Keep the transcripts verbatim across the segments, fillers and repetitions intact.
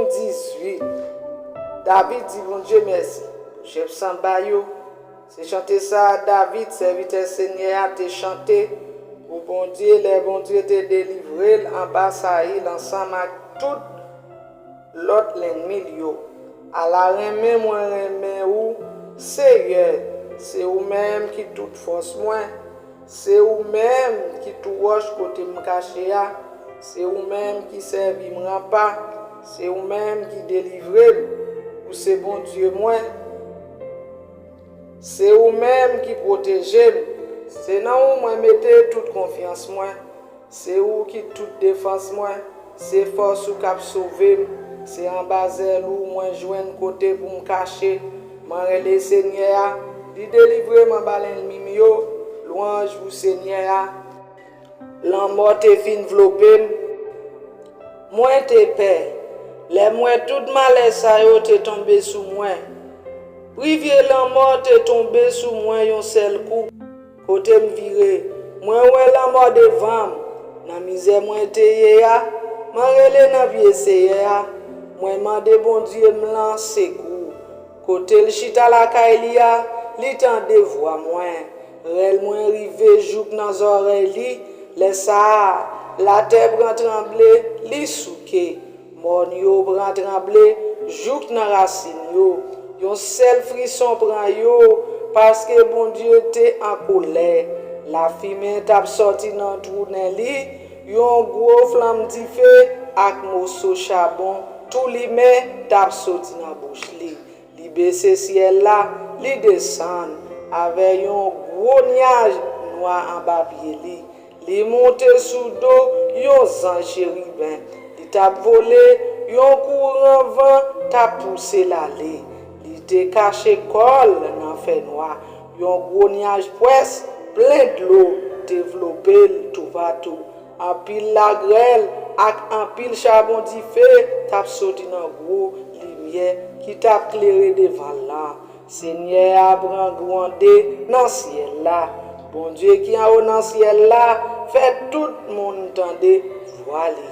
Dizwit. David di Bondye mèsi pou chèf sanba yo. Se chante sa a David, sèvitè Senyè a, te chante pou Bondye lè Bondye te delivre l anba Sayil ansanm ak tout lòt lènmi l yo. Ala renmen mwen renmen ou, Seyè, se ou menm ki tout fòs mwen. Se ou menm ki tou wòch kote m kache a. Se ou menm ki sèvi m ranpa. Se ou menm ki delivre m. Ou se Bondye mwen. Se ou menm ki pwoteje m. Se nan ou mwen mete tout konfyans mwen. Se ou ki tout defans mwen. Se fòs ou k ap sove m. Se anba zèl ou mwen jwenn kote pou m kache. Mwen rele Senyè a, li delivre m anba lènmi m yo. Lwanj pou Senyè a. Lanmò te fin vlope m. Mwen te pè. Lè m wè tout malè sa yo te tonbe sou mwen. Privye lanmò te tonbe sou mwen yon sèl kou. Kote m vire, mwen wè lanmò devan m. Nan mizè mwen te ye a, mwen rele nan pye Seyè a. Mwen mande Bondye m lan sekou. Kote l chita lakay li a, li tande vwa mwen. Rèl mwen rive jouk nan zòrèy li. Lè sa a, latè pran tranble, li souke. Mòn yo pran tranble jouk nan rasin yo. Yon sèl frison pran yo, paske Bondye te an kolè. Lafimen t ap sòti nan twou nen li, yon gwo flanm dife ak moso chabon tou limen t ap soti nan bouch li. Li bese syèl la, li desann avè yon gwo nyaj nwa anba pye li. Li monte sou do yon zanj cheriben. Li t ap vole, yon kouran van t ap pouse l ale. Li te kache kò l nan fènwa. Yon gwo nyaj pwès plen dlo te vlope l toupatou. Anpil lagrèl ak anpil chabon dife t ap soti nan gwo limyè ki t ap klere devan l lan. Senyè a pran gwonde nan syèl la. Bondye ki anwo nan syèl la fè tout moun tande vwa li.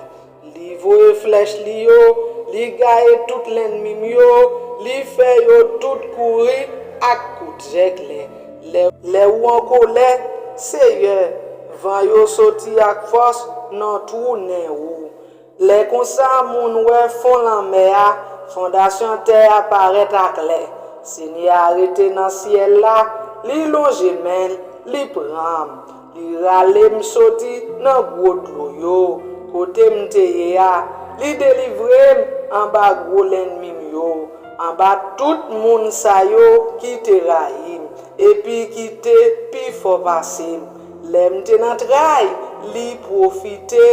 Li voye flèch li yo, li gaye tout lènmi m yo, li fè yo tout kouri ak kout zèklè. Lè, lè ou an kolè, Seyè, van yo soti ak fòs nan twou nen ou. Lè konsa, moun wè fon lanmè a, fondasyon tè a parèt aklè. Senyè a rete nan syèl la, li lonje men l, li pran m, li rale m soti nan gwo dlo yo, kote m te ye a, li delivre m anba gwo lènmi m yo, anba tout moun sa yo ki te rayi m, epi ki te pi fò pase m. Lè m te nan tray, li pwofite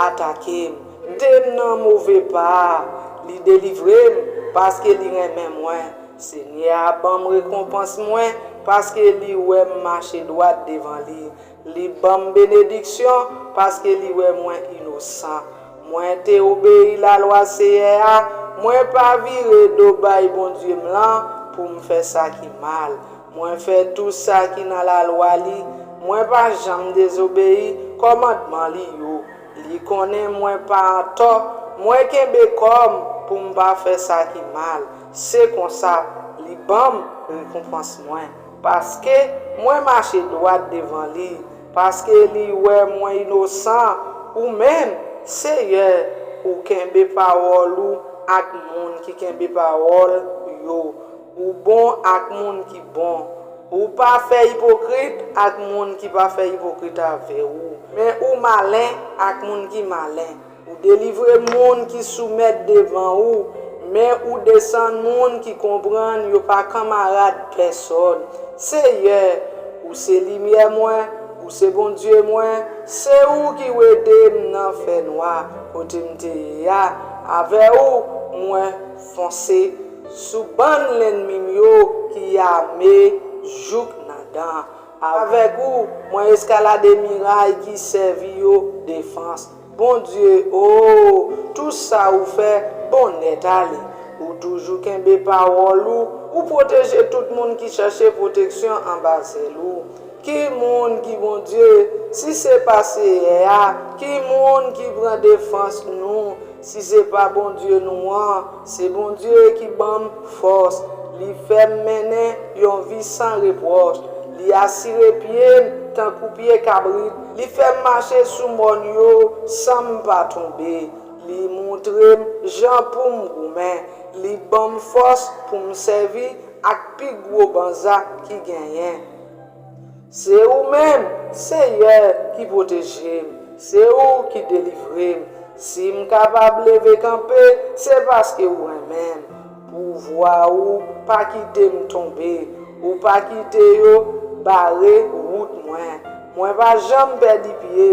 atake m. M te nan move pa a, li delivre m, paske li renmen mwen. Senyè a ban m rekonpans mwen, paske li wè m mache dwat devan li. Li ban m benediksyon, paske li wè mwen inosan. Mwen te obeyi lalwa Seyè a, mwen pa vire do bay Bondye m lan pou m fè sa ki mal. Mwen fè tou sa ki nan lalwa li, mwen pa janm dezobeyi kòmandman li yo. Li konnen mwen pa antò, mwen kenbe kò m pou m pa fè sa ki mal. Se konsa, li ban m rekonpans mwen, paske mwen mache dwat devan li, paske li wè mwen inosan. Ou menm, Seyè, ou kenbe pawòl ou ak moun ki kenbe pawòl yo. Ou bon ak moun ki bon. Ou pa fè ipokrit ak moun ki pa fè ipokrit avè ou. Men ou malen ak moun ki malen. Ou delivre moun ki soumèt devan ou, men ou desann moun ki konprann yo pa kanmarad pèsòn. Seyè, ou se limyè mwen, ou se Bondye mwen, se ou ki rede m nan fènwa kote m te ye a. Avè ou, mwen fonse sou bann lènmi m yo ki ame jouk nan dan. Avèk ou, mwen eskalade miray ki sèvi yo defans. Bondye, o, tou sa ou fè bon nèt ale. Ou toujou kenbe pawòl ou, ou pwoteje tout moun ki chèche pwoteksyon anba zèl ou. Ki moun ki Bondye, si se pa Seyè a? Ki moun ki pran defans nou, Si se pa Bondye nou an, se Bondye ki ban m fòs. Li fè m mennen yon vi san repwòch. Li asire pye m tankou pye kabrit. Li fè m mache sou mòn yo san m pa tonbe. Li montre m jan pou m goumen. Li ban m fòs pou m sèvi ak pi gwo banza ki genyen. Se ou menm, Seyè, ki pwoteje m. Se ou ki delivre m. Si m kapab leve kanpe, se paske ou renmen m. Pouvwa ou pa kite m tonbe. Ou pa kite yo bare wout mwen. Mwen pa janm pèdi pye.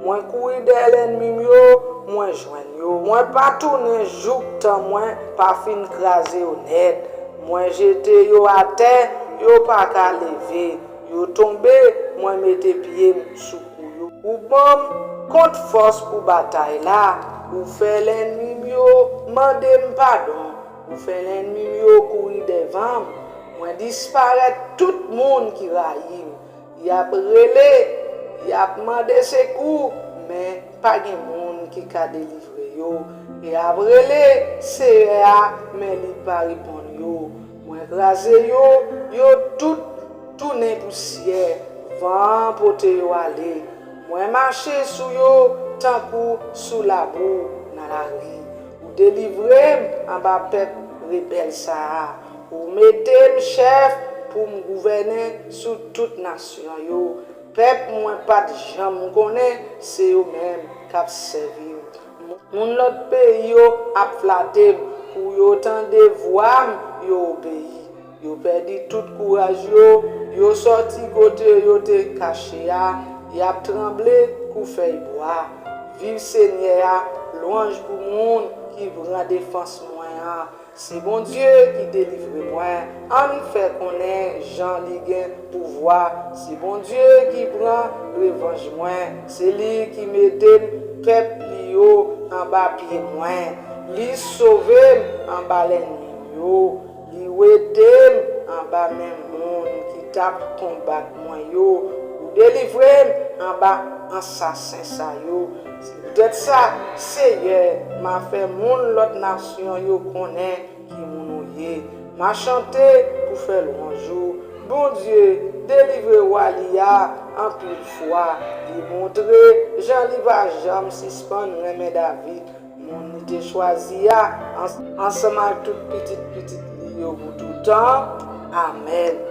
Mwen kouri dèyè lènmi m yo, mwen jwenn yo. Mwen pa tounen jouk tan mwen pa fin kraze yo nèt. Mwen jete yo atè, yo pa ka leve. Yo tonbe, mwen mete pye m sou kou yo. Ou ban m kont fòs pou batay la. Ou fè lènmi m yo mande m padon. Ou fè lènmi m yo kouri dèvan m. Mwen disparèt tout moun ki rayi m. Y ap rele, y ap mande sekou, men pa gen moun ki ka delivre yo. Y ap rele Seyè a, men li pa reponn yo. Mwen kraze yo, yo tout tounen pousyè. Van an pote yo ale. Mwen mache sou yo tankou sou labou nan lari. Ou delivre m anba pèp rebèl sa a. Ou mete m chèf pou m gouvènen sou tout nasyon yo. Pèp mwen pa t janm konnen, se yo menm k ap sèvi m. Moun lòt peyi yo ap flate m. Kou yo tande vwa m, yo obeyi. Yo pèdi tout kouraj yo, yo sòti kote yo te kache a, y ap tranble kou fèy bwa. Viv Senyè a, lwanj pou moun ki pran defans mwen an. Se Bondye ki delivre mwen. Ann fè konnen jan li gen pouvwa. Se Bondye ki pran revanj mwen. Se li ki mete m pèp li yo anba pye mwen. Li sove m anba lènmi m yo. Li wete m anba men moun ki t ap konbat mwen yo. Ou delivre m anba ansasen sa yo. Se poutèt sa, Seyè, m a fè moun lòt nasyon yo konnen ki moun ou ye. M a chante pou fè lwanj ou. Bondye, delivre wa li a anpil fwa. Li montre jan li pa janm sispann renmen David, moun li te chwazi a, ans- ansanm ak tout pitit pitit li yo pou toutan. Amèn.